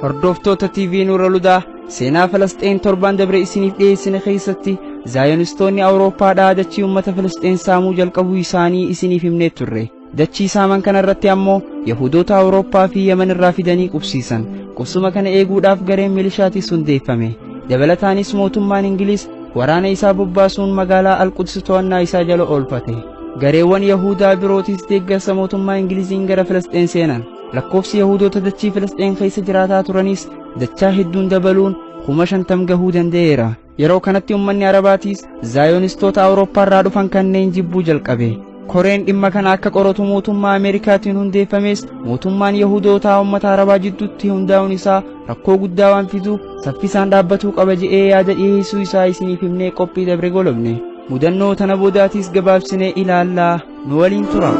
Hordoftoota TV Nuura Ludaa, seenaa Falasxeen torban dabre isiniif dhiyeessine keessatti Zaayonistoonni Awurooppaadhaa dachii uummata Filisxeen saamuu jalqabuu isaanii isiniif himnee turre. Dachii saaman kana irratti ammoo Yahudoota Awurooppaa fi Yemen irraa fidanii qubsiisan. Qubsuma kana eeguudhaaf gareen milishaatis hundeeffame. Dabalataanis mootummaan Ingiliz waraana isaa bobbaasuun magaalaa Alquds to'annaa isaa jala oolfate. Gareewwan Yahudaa birootis deeggarsa mootummaa Ingiliziin gara Filisxeen seenan. Lakkoofsi Yahudoota dachii Filisxeen keessa jiraataa turanis dachaa hedduun dabaluun 50,000 gahuu danda'eera. Yeroo kanatti uummanni Arabaatiis Zaayonistoota Awurooppaa irraa dhufan kanneen jibbuu jalqabe. Koreen dhimma kana akka qoratu mootummaa Ameerikaatiin hundeeffames mootummaan Yahudootaa uummata Arabaa jidduutti hundaa'uun isaa rakkoo guddaa waan fiduuf saffisaan dhaabbatuu qaba je'ee yaada dhiyeessuu isaa isiniif himnee qophii dabre golobne. Mudannoo tana boodaatis gabaabsinee ilaallaa, nu waliin tura.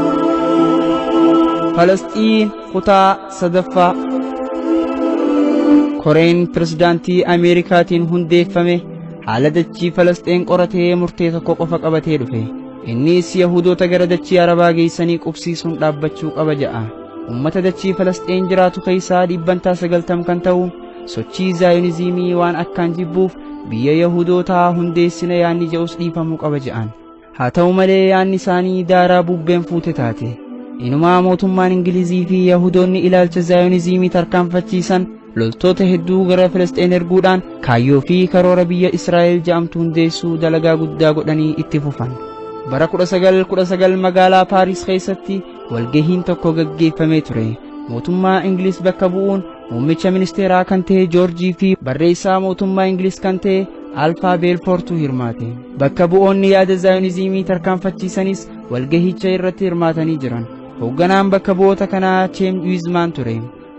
Falasxiin kutaa sadaffaa. Koreen pirezidaantii Ameerikaatiin hundeeffame haala dachii Falasxiin qoratee murtee tokko qofa qabatee dhufe. Innis Yahudoota gara dachii Arabaa geessanii qubsiisuun dhaabbachuu qaba jedha. Uummata dachii Falasxiin jiraatu keessaa 90% kan ta'u sochii Zaayonizimii waan akkaan jibbuuf biyya Yahudootaa hundeessina yaanni jedhus dhiifamuu qaba jedhan. Haa ta'u malee yaanni isaanii daaraa bubbeen fuute taate. Inumaa mootummaan Ingilizii fi Yahudoonni ilaalcha Zaayonizimii tarkaanfachiisan loltoota hedduu gara Filisxeen erguudhaan kaayyoo fi karoora biyya Israa'el jedhamtu hundeessuu dalagaa guddaa godhanii itti fufan. Bara 1919 magaalaa Paariis keessatti walgahiin tokko gaggeeffamee ture. Mootummaa Ingiliz bakka bu'uun muummicha ministeeraa kan ta'e Joorjii fi barreessaa mootummaa Ingiliz kan ta'e Alfaa Beelfoortu hirmaate. Bakka bu'oonni yaada Zaayonizimii tarkaanfachiisanis walgahicha irratti hirmaatanii jiran. Hoogganaan bakka bu'oota kanaa Cheem Wiizmaan ture.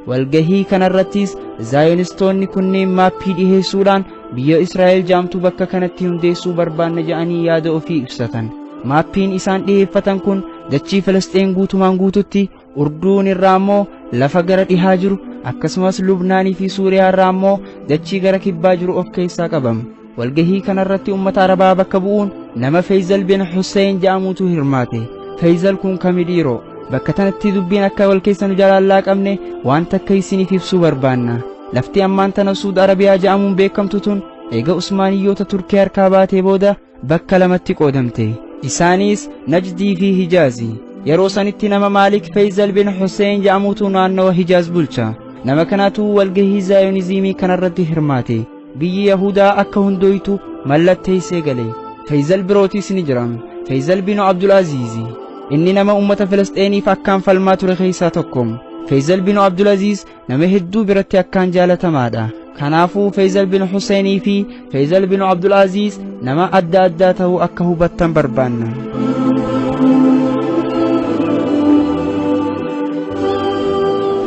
Walgahii kanarrattis Zaayonistoonni kunneen maappii dhiheessuudhaan biyya Israa'el jaamtu bakka kanatti hundeessuu barbaanna jedhanii yaada ofii ibsatan. Maappiin isaan dhiheeffatan kun dachii Filisxeen guutumaan guututti, Urduun irraa immoo lafa gara dhihaa jiru, akkasumas Lubnaanii fi Suuriyaa irraa immoo dachii gara kibbaa jiru of keessaa qabam. Walgahii kanarratti uummata Arabaa bakka bu'uun nama Feeyzal bin Hussein jedhamutu hirmaate. Feeyzal kun kami dhiiroo? Bakka tanatti dubbiin akka wal keessa nu jalaallaa qabne waan takka isiniif ibsuu barbaanna. Lafti ammaan tana Suud Arabiyaa jedhamuun beekamtu tun eega Usmaaniyyoota Turkii harkaa baatee booda bakka lamatti qoodamte. Isaanis Najdii fi Hijaazi. Yeroo sanitti nama Maalik Feeyzal bin Hussein jedhamutu naannawa Hijaaz bulcha. Nama kanatu walgahii Zaayonizimii kanarratti hirmaate. Biyyi Yahudaa akka hundooytu mallatteessee gale. Feeyzal birootis ni jira. Feeyzal bin Abdul Aziizi. Inni nama uummata Filisxeeniif akkaan falmaa ture keessaa tokko. Feeyzal bin Abdul Aziz nama hedduu biratti akkaan jaalatamaadha. Kanaafuu Feeyzal bin Huseenii fi Feeyzal bin Abdul Aziz nama adda addaa ta'uu akka hubattan barbaanna.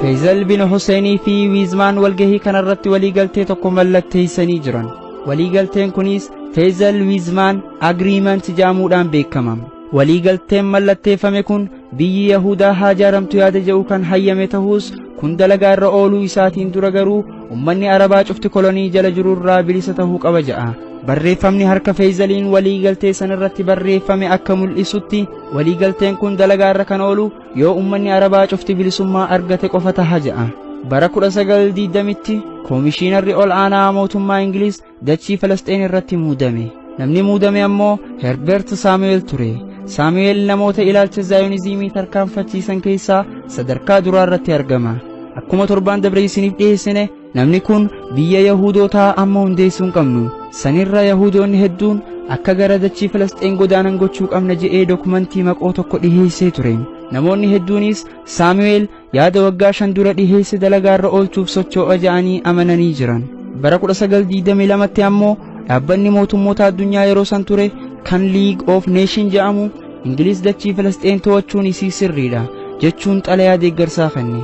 Feeyzal bin Huseenii fi Wiizmaan walgahii kanarratti waliigaltee tokko mallatteessanii jiran. Waliigalteen kunis Feeyzal Wiizmaan Agreement jedhamuudhaan beekama. Waliigalteen mallatteeffame kun biyyi Yahudaa haa ijaaramtu yaada jedhu kan hayyame ta'us kun dalagaa irra ooluu isaatiin dura garuu uummanni Arabaa cufti kolonii jala jiru irraa bilisa ta'uu qaba jedha. Barreeffamni harka Feeyzaliin waliigaltee sanarratti barreeffame akka mul'isutti waliigalteen kun dalagaa irra kan oolu yoo uummanni Arabaa cufti bilisummaa argate qofa taha jedha. Bara 1920tti koomishinarri ol aanaa mootummaa Ingiliz dachii Falasxiin irratti muudame. Namni muudame ammoo Herbert Saamu'eel ture. Saamu'eel namoota ilaalcha Zaayonizimii tarkaanfachiisan keessaa sadarkaa duraa irratti argama. Akkuma torbaan dabre isiniif dhiyeessine namni kun biyya Yahudootaa amma hundeessuu hin qabnu. Sanirra Yahudoonni hedduun akka gara dachii Filisxeen godaanan gochuu qabna je'ee dokumentii maqoo tokko dhiheessee ture. Namoonni hedduunis Saamu'eel yaada waggaa 5 dura dhiheesse dalagaarra oolchuuf socho'a je'anii amananii jiran. Bara 1922tti ammoo dhaabbanni mootummoota addunyaa yeroo san ture kan League of Nations jedhamu Ingiliz dachii Filisxeen to'achuun isii sirriidha jechuun xalayaa deeggarsaa kenne.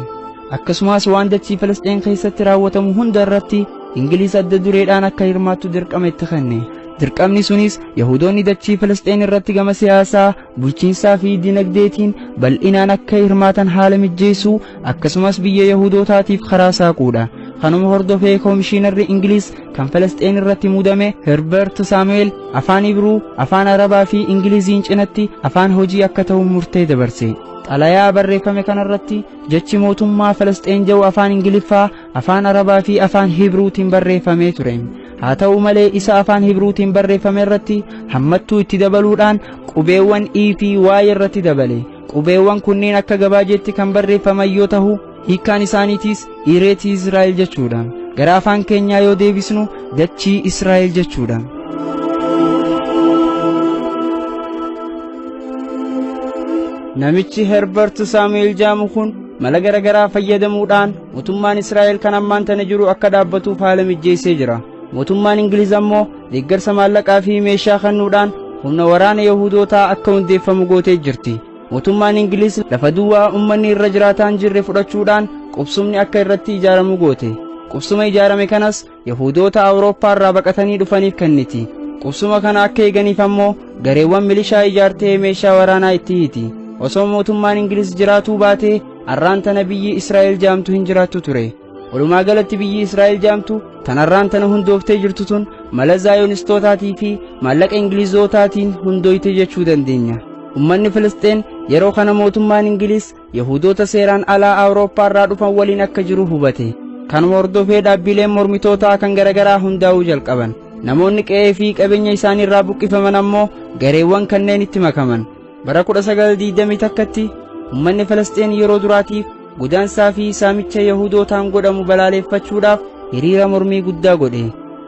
Akkasumas waan dachii Filisxeen keessatti raawwatamu hunda irratti Ingiliz adda dureedhaan akka hirmaattu dirqama itti kenne. Dirqamni sunis Yahudoonni dachii Filisxeen irratti gama siyaasaa, bulchiinsaa fi dinagdeetiin bal'inaan akka hirmaatan haala mijjeessuu akkasumas biyya Yahudootaatiif karaa saaquudha. Kanuma hordofee koomishinarri Ingiliz kan Falasxiin irratti muudame Herbert Saamu'eel afaan Ibruu, afaan Arabaa fi Ingiliziin cinatti afaan hojii akka ta'u murtee dabarse. Xalayaa barreeffame kanarratti jechi mootummaa Falasxiin jedhu afaan Ingiliffaa, afaan Arabaa fi afaan Hibruutiin barreeffamee ture. Haa ta'u malee isa afaan Hibruutiin barreeffame irratti hammattuu itti dabaluudhaan qubeewwan E fi Y irratti dabale. Qubeewwan kunneen akka gabaajeetti kan barreeffaman yoo ta'u, hiikkaan isaaniitis Ireetii Israa'el jechuudha. Gara afaan keenyaa yoo deebisnu dachii Israa'el jechuudha. Namichi Herbert Saamu'eel jedhamu kun mala garagaraa fayyadamuudhaan mootummaan Israa'el kan ammaan tana jiru akka dhaabbatuuf haala mijjeessee jira. Mootummaan Ingiliz ammoo deeggarsa maallaqaa fi meeshaa kennuudhaan humna waraana Yahudootaa akka hundeeffamu gootee jirti. Mootummaan Ingiliz lafa duwwaa uummanni irra jiraataan jirre fudhachuudhaan qubsumni akka irratti ijaaramu goote. Qubsuma ijaarame kanas Yahudoota Awurooppaa irraa baqatanii dhufaniif kenniti. Qubsuma kana akka eeganiif ammoo gareewwan milishaa ijaartee meeshaa waraanaa itti hiiti. Osoo mootummaan Ingiliz jiraatuu baatee arraan tana biyyi Israa'el jaamtu hin jiraattu ture. Walumaa galatti biyyi Israa'el jaamtu tan arraan tana hundooftee jirtu tun mala Zaayoonistootaatii fi maallaqa Ingilizootaatiin hundooyte jechuu dandeenya. Uummanni Filisxeen yeroo kana mootummaan Ingiliz Yahudoota seeraan alaa Awurooppaa irraa dhufan waliin akka jiru hubate. Kanuma hordofee dhaabbileen mormitootaa kan garagaraa hundaa'uu jalqaban. Namoonni qe'ee fi qabeenya isaanii irraa buqqifaman ammoo gareewwan kanneen itti makaman. Bara 1921tti uummanni Filisxeen yeroo duraatiif godaansaa fi saamicha Yahudootaan godhamu balaaleffachuudhaaf hiriira mormii guddaa godhe.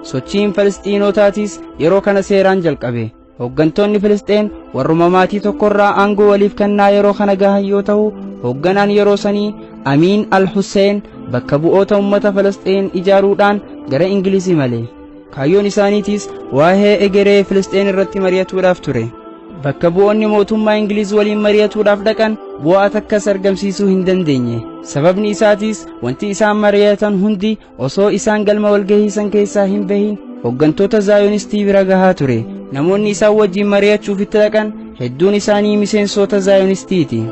Sochiin Filisxiinotaatis yeroo kana seeraan jalqabe. Hooggantoonni Filisxeen warruma maatii tokkorraa aangoo waliif kennaa yeroo kana gahan yoo ta'u, hoogganaan yeroo sanii Amiin Al-Hussein bakka bu'oota uummata Filisxeen ijaaruudhaan gara Ingiliz imale. Kaayyoon isaaniitis waa'ee egeree Filisxeen irratti mari'atuudhaaf ture. Bakka bu'oonni mootummaa Ingiliz waliin mari'atuudhaaf dhaqan bu'aa takkas argamsiisuu hin dandeenye. Sababni isaatis wanti isaan mari'atan hundi osoo isaan galma walgahiisan keessaa hin bahin hooggantoota Zaayonistii bira gahaa ture. Namoonni isaan wajjin mari'achuuf itti dhaqan hedduun isaanii miseensota Zaayonistiiti.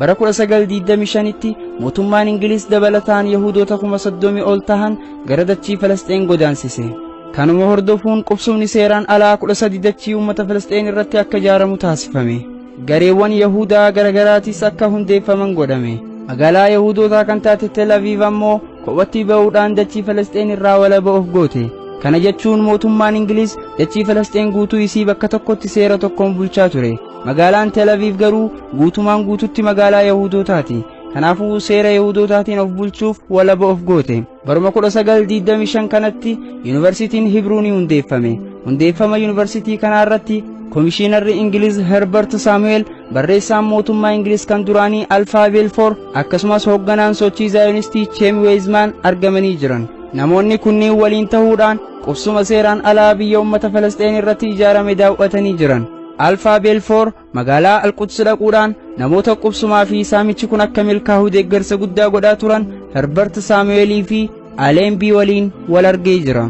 Bara 1925tti mootummaan Ingiliz dabalataan Yahudoota 30,000 ol tahan gara dachii Falasxiin godaansise. Kanuma hordofuun qubsumni seeraan alaa 13 dachii uummata Filisxeen irratti akka ijaaramu taasifame. Gareewwan Yahudaa garagaraatis akka hundeeffaman godhame. Magaalaa Yahudootaa kan taate Tel Aviv ammoo kophatti ba'uudhaan dachii Filisxeen irraa walaba of goote. Kana jechuun mootummaan Ingiliz dachii Filisxeen guutuu isii bakka tokkotti seera tokkoon bulchaa ture. Magaalaan Tel Aviv garuu guutumaan guututti magaalaa Yahudootaati. Kanaafuu seera Yahudootaatiin of bulchuuf walaba of goote. Baruma 1925 kanatti Yuunivarsiitiin Hibruu ni hundeeffame. Hundeeffama yuunivarsiitii kanaa irratti Komishinarri Ingiliz Herbert Saamu'eel, barreessaan mootummaa Ingiliz kan duraanii Alfaa Belfoor akkasumas hoogganaan sochii Zaayonistii Cheem Weizmaan argamanii jiran. Namoonni kunneen waliin ta'uudhaan qubsuma seeraan alaa biyya uummata Falasxiin irratti ijaarame daawwatanii jiran. Alfaa Belfoor magaalaa Alquds dhaquudhaan namoota qubsumaa fi saamichi kun akka milkaa'u deeggarsa guddaa godhaa turan Herbert Saamu'eelii fi Aleenbii waliin wal argee jira.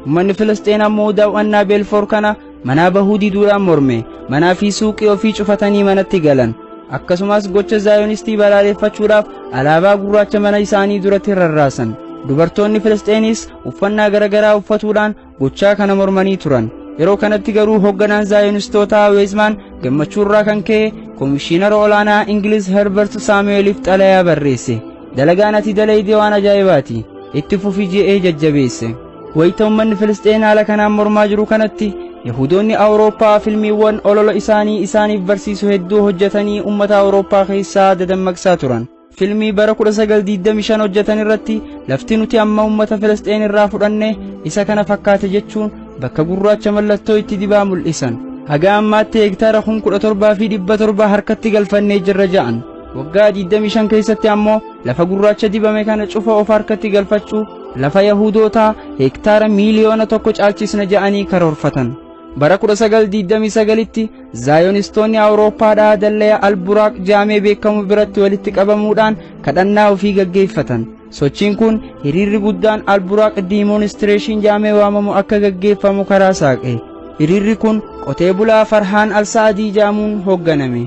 Uummanni Filisxeen ammoo daawwannaa Belfoor kana manaa bahuu diduudhaan morme. Manaa fi suuqii ofii cufatanii manatti galan. Akkasumas gocha Zaayonistii balaaleffachuudhaaf alaabaa gurraacha mana isaanii duratti rarraasan. Dubartoonni Filisxeenis uffannaa garagaraa uffatuudhaan gochaa kana mormanii turan. Yeroo kanatti garuu hoogganaan Zaayonistootaa Weizmaan gammachuurraa kan ka'e Komishinara olaanaa Ingiliz Herbert Saamu'eeliif xalayaa barreesse. Dalagaan ati dalayde waan ajaa'ibaati. Itti fufi je'ee jajjabeesse. Wayita uummanni Filisxeen haala kanaan mormaa jiru kanatti Yahudoonni Awurooppaa filmiiwwan olola isaanii isaaniif barsiisu hedduu hojjetanii uummata Awurooppaa keessaa dadammaqsaa turan. Filmii bara 1925 hojjetan irratti lafti nuti amma uummata Filisxeen irraa fudhanne isa kana fakkaate jechuun bakka gurraacha mallattoo itti dibaa mul'isan. Haga ammaatti hektaara 17,700 harkatti galfannee jirra ja'an. Waggaa 25 keessatti ammoo lafa gurraacha dibame kana cufa of harkatti galfachuuf lafa Yahudootaa hektaara 1,000,000 caalchisna ja'anii karoorfatan. Bara 1929tti Zaayonistoonni Awurooppaadhaa dallaya Alburaaq jaamee beekamu biratti walitti qabamuudhaan kadhannaa ofii gaggeeffatan. Sochiin kun hiriirri guddaan Alburaaq Diimoonistireeshin jaamee waamamu akka gaggeeffamu karaa saaqe. Hiriirri kun qotee bulaa Farhaan Al-Sa'adii jaamuun hoogganame.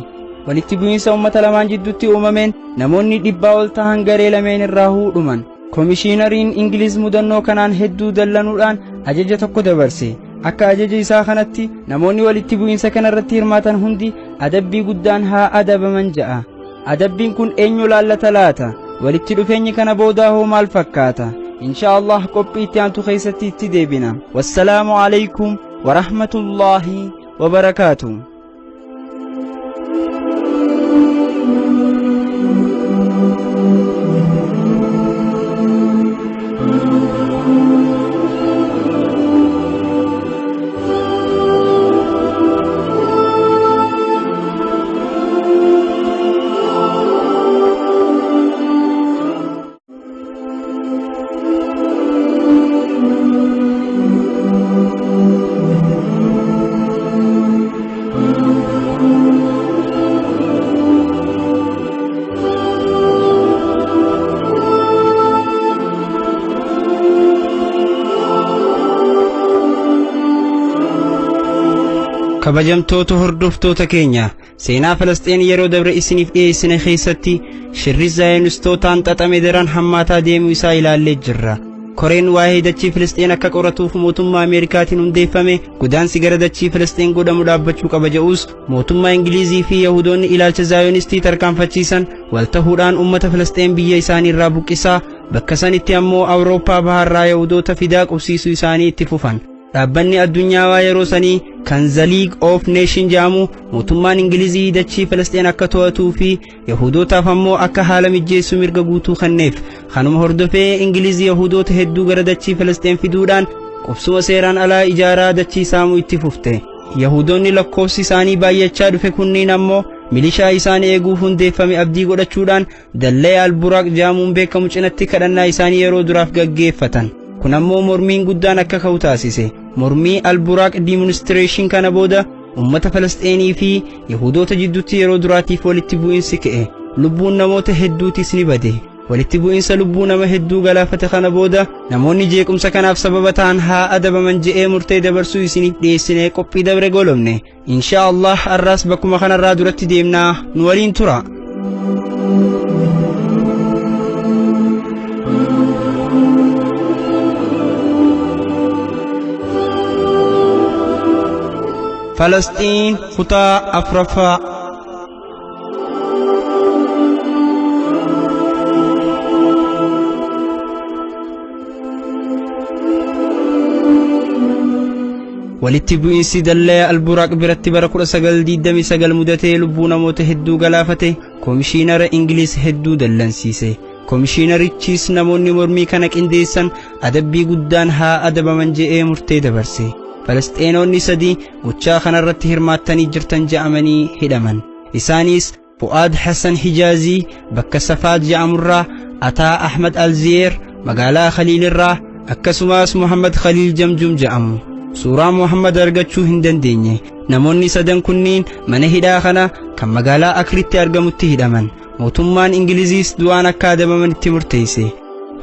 Walitti bu'iinsa uummata lamaan jidduutti uumameen namoonni 100 ol tahan garee lameen irraa huudhuman. Komishiinariin Ingiliz mudannoo kanaan hedduu dallanuudhaan ajaja tokko dabarse. Akka ajaja isaa kanatti namoonni walitti bu'iinsa kanarratti hirmaatan hundi adabbii guddaan haa adabaman ja'a. Adabbiin kun eenyu laallata laata? Walitti dhufeenyi kana boodaa hoo maal fakkaata? Insha Allah qophii itti aantu keessatti itti deebina. Wassalaamu alaykum warahmatullaahi wabarakaatu. Kabajamtoota hordoftoota keenya, seenaa Falasxiin yeroo dabre isiniif dhiyeessine keessatti shirri zaayonistootaan xaxame daran hammaataa deemuu isaa ilaallee jirra. Koreen waa'ee dachii Filisxeen akka qoratuuf mootummaa Ameerikaatiin hundeeffame godaansi gara dachii Filisxeen godhamu dhaabbachuu qaba jedhus, mootummaa Ingilizii fi Yahudoonni ilaalcha zaayonistii tarkaanfachiisan wal tahuudhaan uummata Filisxeen biyya isaanii irraa buqqisaa, bakka sanitti ammoo Awurooppaa baharraa Yahudoota fidaa qubsiisuu isaanii itti fufan. Dhaabbanni addunyaawaa yeroo sanii kan The League of Nations jedhamu mootummaan Ingilizii dachii Filisxeen akka to'atuu fi Yahudootaaf ammoo akka haala mijjeessu mirga guutuu kenneef. Kanuma hordofee Ingilizii Yahudoota hedduu gara dachii Filisxeen fiduudhaan qubsuma seeraan alaa ijaaraa dachii saamuu itti fufte. Yahudoonni lakkoofsi isaanii baay'achaa dhufe kunniin ammoo milishaa isaan eeguuf hundeeffame abdii godhachuudhaan dallee Alburaaq jedhamuun beekamu cinatti kadhannaa isaanii yeroo duraaf gaggeeffatan. Kun ammoo mormiin guddaan akka ka'u taasise. Mormii Alburaaq Demonstration kana booda uummata Falasxeenii fi Yahudoota jidduutti yeroo duraatiif walitti bu'iinsi ka'e. Lubbuun namoota hedduutis ni bade. Walitti bu'iinsa lubbuu nama hedduu galaafate kana booda namoonni jeequmsa kanaaf sababa ta'an haa adabaman je'ee murtee dabarsuu isiniif dhiyeessinee qophii dabre golomne. Insha Allah har'aas bakkuma kanarraa duratti deemnaa, nu waliin tura. Falasxiin kutaa afraffaa. Walitti bu'iinsi dallee Alburaaq biratti bara 1929 mudatee lubbuu namoota hedduu galaafate komishiinara Ingiliz hedduu dallansiise. Komishiinarichis namoonni mormii kana qindeessan adabbii guddaan haa adabaman je'ee murtee dabarse. Falasxeenoonni sadii gochaa kanarratti hirmaattanii jirtan je'amanii hidhaman. Isaanis Fu'aad Hassan Hijaazii bakka Safaad je'amurraa, Ataa Ahmad Alziyeer magaalaa Khaliilirraa, akkasumas Muhammad Khaliil Jamjum je'amu. Suuraa Muhammad argachuu hin dandeenye. Namoonni sadan kunniin mana hidhaa kana kan magaalaa Akritti argamutti hidhaman. Mootummaan Ingiliziis du'aan akka adabaman itti murteesse.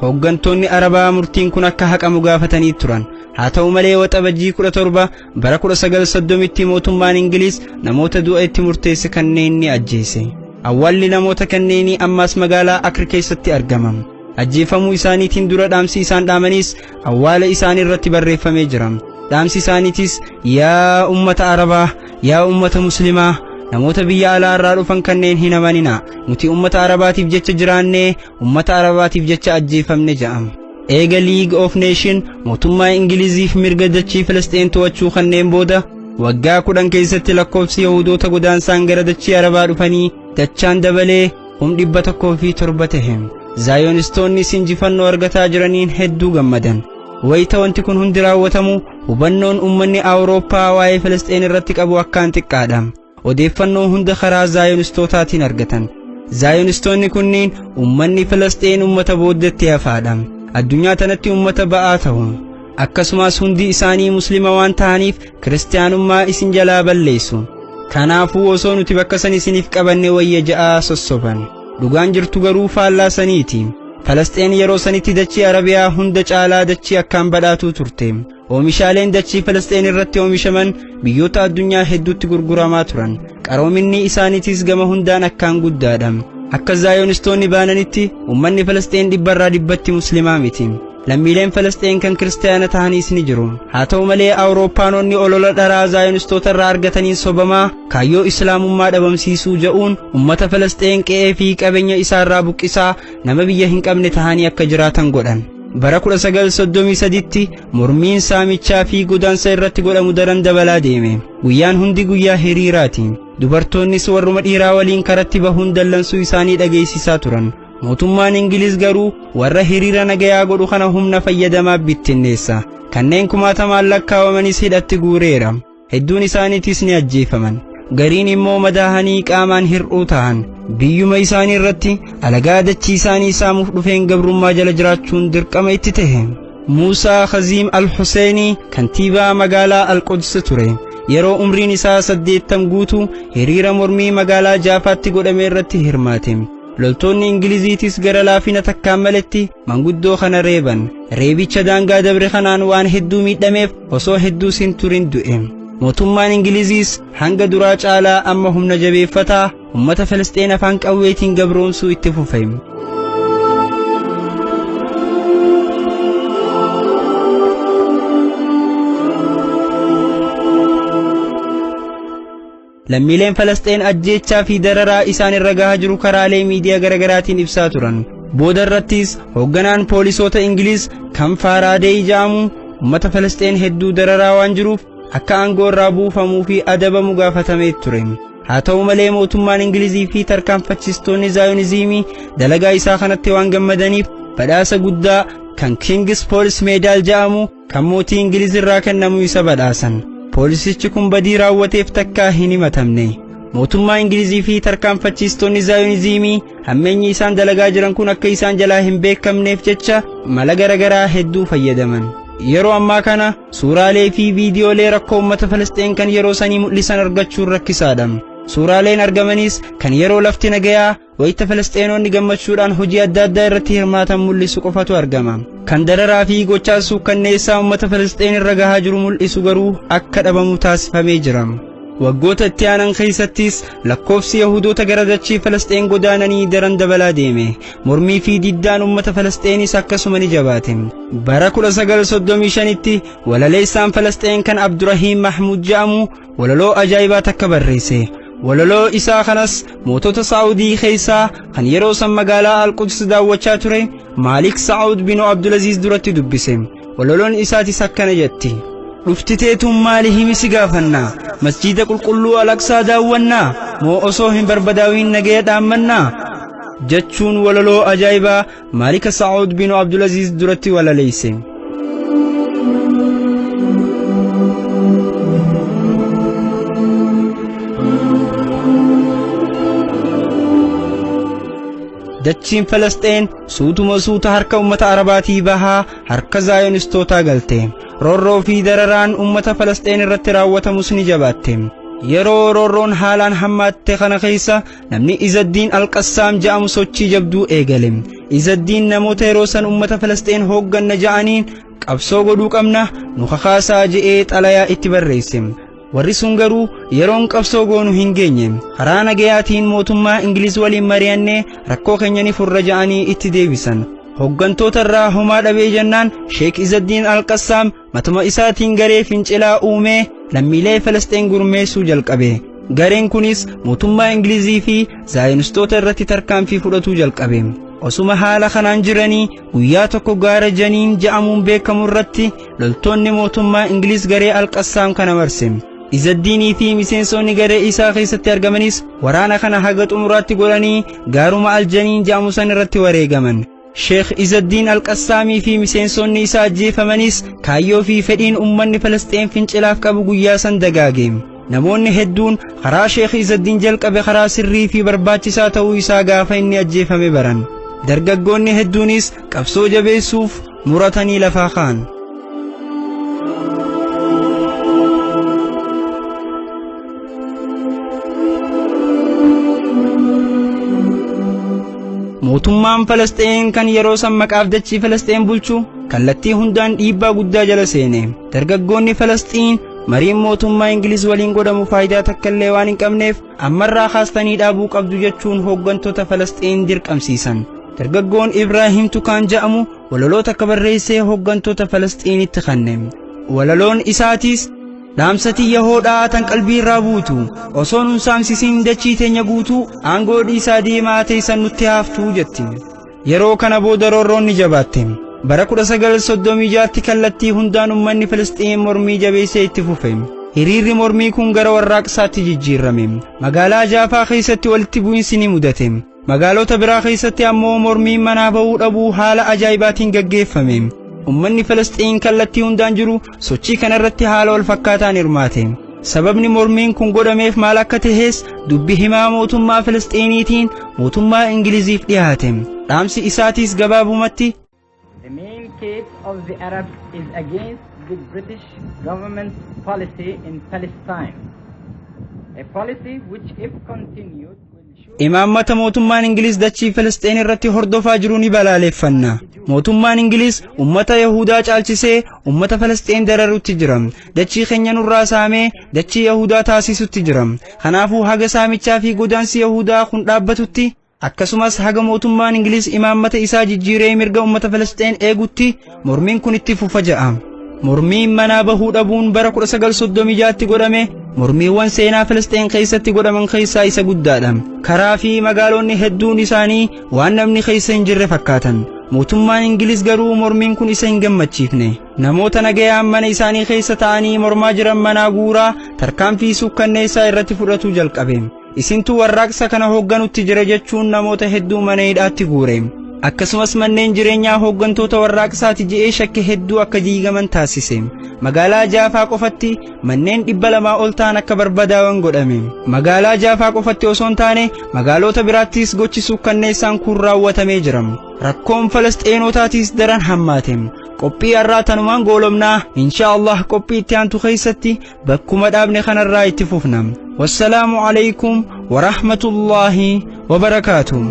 Hooggantoonni Arabaa murtiin kun akka haqamu gaafatanii turan. Haa ta'u malee Waxabajjii 17 bara 1930tti mootummaan Ingiliz namoota du'a itti murteesse kanneen ni ajjeese. Awwaalli namoota kanneenii ammaas magaalaa Akri keessatti argama. Ajjeefamuu isaaniitiin dura dhaamsi isaan dhaamanis awwaala isaanii irratti barreeffamee jira. Dhaamsi isaaniitis, yaa ummata Arabaa, yaa ummata Muslimaa, namoota biyya alaa irraa dhufan kanneen hin amaninaa. Nuti ummata Arabaatiif jecha jiraannee ummata Arabaatiif jecha ajjeefamne jedhama. Eega League of Nation mootummaa Ingiliziif mirga dachii Filisxeen to'achuu kanneen booda waggaa 10 keessatti lakkoofsi Yahudoota godaansaan gara dachii Arabaa dhufanii dachaan dabalee 107,000 tahe. Zaayonistoonni injifannoo argataa jiraniin hedduu gammadan. Wayita wanti kun hundi raawwatamu hubannoon uummanni Awurooppaa waa'ee Filisxeen irratti qabu akkaan xiqqaadha. Odeeffannoo hunda karaa zaayonistootaatiin argatan. Zaayonistoonni kunniin uummanni Filisxeen uummata booddeetti hafaadha. Addunyaa tanatti uummata ba'aa ta'u. Akkasumas hundi isaanii muslima waan ta'aniif kiristaanummaa isin jalaa balleessu. Kanaafuu osoo nuti bakka san isiniif qabanne wayya ja'aa sossoban. Dhugaan jirtu garuu faallaa saniiti. Falasxeen yeroo sanitti dachii Arabiyaa hunda caalaa dachii akkaan badhaatuu turte. Oomishaaleen dachii Falasxeen irratti oomishaman biyyoota addunyaa hedduutti gurguramaa turan. Qaroominni isaaniitis gama hundaan akkaan guddaadha. Akka Zaayonistoonni baananitti uummanni Falasxeen 100% musliimaa miti. Lammiileen Falasxeen kan kiristaana ta'anis ni jiru. Haa ta'u malee Awurooppaanonni olola dharaa Zaayonistoota irraa argataniin sobamaa kaayyoo Islaamummaa dhabamsiisuu ja'uun uummata Falasxeen qe'ee fi qabeenya isaarraa buqqisaa nama biyya hin qabne ta'anii akka jiraatan godhan. Bara 1933tti mormiin saamichaa fi godaansa irratti godhamu daran dabalaa deeme. Guyyaan hundi guyyaa hiriiraati. Dubartoonnis warruma dhiiraa waliin karatti bahuun dallansuu isaanii dhageessisaa turan. Mootummaan Ingiliz garuu warra hiriira nagayaa godhu kana humna fayyadamaa bittinneessa. Kanneen kumaatamaan lakkaawamanis hidhatti guureera. Hedduun isaaniitis ni ajjeefaman. Gariin immoo madaahanii qaamaan hir'uu ta'an. Biyyuma isaanii irratti alagaa dachii isaanii saamuuf dhufeen gabrummaa jala jiraachuun dirqama itti tahe. Muusaa Khaziim Al-Huseenii kantiibaa magaalaa Al-Quds ture. Yeroo umriin isaa 80 guutu hiriira mormii magaalaa Jaafaatti godhame irratti hirmaate. Loltoonni Ingiliziitis gara laafina takkaan maletti manguddoo kana reeban. Reebicha daangaa dabre kanaan waan hedduu miidhameef osoo hedduus hin turin du'e. Mootummaan Ingiliziis hanga duraa caalaa amma humna jabeeffataa uummata Filisxeen afaan qawweetiin gabroomsuu itti fufe. Lammiileen Falasxeen ajjeechaa fi dararaa isaan irra gahaa jiru karaalee miidiyaa garaagaraatiin ibsaa turan. Booda irrattis hoogganaan poolisoota Ingiliz kan Faaraadeey jedhamu uummata Falasxeen hedduu dararaa waan jiruuf akka aangoo irraa buufamuu fi adabamu gaafatamee ture. Haa ta'u malee mootummaan Ingilizii fi tarkaanfachiistoonni Zaayoniziimii dalagaa isaa kanatti waan gammadaniif badhaasa guddaa kan King's Police Medal jedhamu kan mootii Ingiliz irraa kennamu isa badhaasan. Poolisichi kun badii raawwateef takkaa hin himatamne. Mootummaa Ingilizii fi tarkaanfachiistoonni Zaayoniziimii hammeenyi isaan dalagaa jiran kun akka isaan jalaa hin beekamneef jecha mala garagaraa hedduu fayyadaman. Yeroo ammaa kana suuraalee fi viidiyoolee rakkoo uummata Falasxeen kan yeroo sanii mul'isan argachuun rakkisaadha. Suuraaleen argamanis kan yeroo lafti nagayaa wayita Falasxeenoonni gammachuudhaan hojii adda addaa irratti hirmaatan mul'isu qofatu argama. Kan dararaa fi gochaa suukkanneessaa uummata Falasxeen irra gahaa jiru mul'isu garuu akka dhabamu taasifamee jira. Waggoota itti aanan keessattis lakkoofsi Yahudoota gara dachii Falasxeen godaananii daran dabalaa deeme. Mormii fi diddaan uummata Falasxeenis akkasuma ni jabaate. Bara 1935tti walaleessaan Falasxeen kan Abdurahiim Mahmud jedhamu walaloo ajaa'ibaa takka barreesse. Walaloo isaa kanas mootota Saa'udii keessaa kan yeroo san magaalaa Al-Quds daawwachaa ture Maalik Saa'ud bin Abdulaziz duratti dubbise. Walaloon isaatis akkana jetti. Dhuftiteetuun maali himi si gaafannaa? Masjiida qulqulluu Al-Aqsaa daawwannaa? Moo osoo hin barbadaawiin nagaya dhaammannaa? Jechuun walaloo ajaa'ibaa Maalika Saa'ud bin Abdulaziz duratti walaleesse. Dachiin Falasxeen suutuma suuta harka uummata Arabaatii bahaa harka Zaayonistootaa galte. Roorroo fi dararaan uummata Falasxeen irratti raawwatamus ni jabaatte. Yeroo roorroon haalaan hammaatte kana keessa namni Izaddiin Alqassaam jedhamu sochii jabduu eegale. Izaddiin namoota yeroo san uummata Falasxeen hoogganna ja'aniin qabsoo godhuu qabna nu kakaasaa je'ee xalayaa itti barreesse. Warri sun garuu yeroon qabsoo goonu hin geenye. Karaa nagayaatiin mootummaa Ingiliz waliin mari'annee rakkoo keenya ni furra ja'anii itti deebisan. Hooggantoota irraa homaa dhabee jennaan Sheek Izaddiin Alqassaam matuma isaatiin garee fincilaa uumee lammiilee Falasxeen gurmeessuu jalqabe. Gareen kunis mootummaa Ingilizii fi Zaayonistoota irratti tarkaanfii fudhatuu jalqabe. Osuma haala kanaan jiranii guyyaa tokko gaara Janiin jedhamuun beekamu irratti loltoonni mootummaa Ingiliz garee Alqassaam kana marse. Izaddiinii fi miseensonni garee isaa keessatti argamanis waraana kana haga xumuraatti godhanii gaaruma Aljaniin jedhamu san irratti wareegaman. Sheekh Izaddiin Alqassaamii fi miseensonni isaa ajjeefamanis kaayyoo fi fedhiin uummanni Falasxeen fincilaaf qabu guyyaa san dagaage. Namoonni hedduun karaa Sheekh Izaddiin jalqabe karaa sirrii fi barbaachisaa ta'uu isaa gaafa inni ajjeefame baran. Dargaggoonni hedduunis qabsoo jabeessuuf muratanii lafaa ka'an. Mootummaan Falasxeen kan yeroo san maqaaf dachii Falasxeen bulchu kallattii hundaan dhiibbaa guddaa jala seene. Dargaggoonni Falasxiin mariin mootummaa Ingiliz waliin godhamu faayidaa takka illee waan hin qabneef ammarraa kaastanii dhaabuu qabdu jechuun hooggantoota Falasxiin dirqamsiisan. Dargaggoon Ibraahim Tukaan jedhamu walaloo takka barreessee hooggantoota Falasxiinitti kenne. Walaloon isaatiis dhaamsa tiyya hoodhaa tan qalbii irraa buutu osoo nun saamsisiin dachii teenya guutuu aangoo dhiisaa deemaa teessan nutti haaftuu jetti. Yeroo kana booda roorroon ni jabaatte. Bara 1936tti kallattii hundaan uummanni Filisxiin mormii jabeessee itti fufe. Hiriirri mormii kun gara warraaqsaatti jijjiirame. Magaalaa Jaafaa keessatti walitti bu'insi ni mudate. Magaalota biraa keessatti ammoo mormiin manaa ba'uu dhabuu haala ajaa'ibaatiin gaggeeffame. Uummanni Filisxiin kallattii hundaan jiru sochii kanarratti haala wal fakkaataan hirmaate. Sababni mormiin kun godhameef maal akka tahes dubbi himaa mootummaa Filisxiiniitiin mootummaa Ingiliziif dhiyaate. Dhaamsi isaatiis gabaabumatti The main case of the Arabs is against the British government's policy in Palestine, a policy which, if continued, will surely Imaammata mootummaan Ingiliz dachii Filisxeen irratti hordofaa jiru ni balaaleffanna. Mootummaan Ingiliz ummata Yahudaa caalchisee ummata Filisxeen dararutti jira. Dachii keenya nurraa saamee dachii Yahudaa taasisutti jira. Kanaafuu haga saamichaa fi godaansi Yahudaa kun dhaabbatutti akkasumas haga mootummaan Ingiliz imaammata isaa jijjiiree mirga ummata Filisxeen eegutti mormiin kun itti fufa ja'a. Mormiin manaa bahuu dhabuun bara 1936tti godhame mormiiwwan seenaa Filisxeen keessatti godhaman keessaa isa guddaadha. Karaa fi magaalonni hedduun isaanii waan namni keessa hin jirre fakkaatan. Mootummaan Ingiliz garuu mormiin kun isa hin gammachiifne. Namoota nagayaan mana isaanii keessa ta'anii mormaa jiran manaa guuraa tarkaanfii suukkanneessaa irratti fudhatuu jalqabe. Isintu warraaqsa kana hoogganutti jira jechuun namoota hedduu mana hidhaatti guure. Akkasumas manneen jireenyaa hooggantoota warraaqsaati je'ee shakke hedduu akka diigaman taasise. Magaalaa Jaafaa qofatti manneen 200 ol ta'an akka barbadaawan godhame. Magaalaa Jaafaa qofatti osoo hin taane magaalota biraattis gochi suukkanneessaan kun raawwatamee jira. Rakkoon Falasxeenotaatiis daran hammaate. Qophii har'aa tanumaan goolomnaa. Insha Allah qophii itti aantu keessatti bakkuma dhaabne kanarraa itti fufna. Wassalaamu alaykum wa rahmatullaahi wa barakaatuh.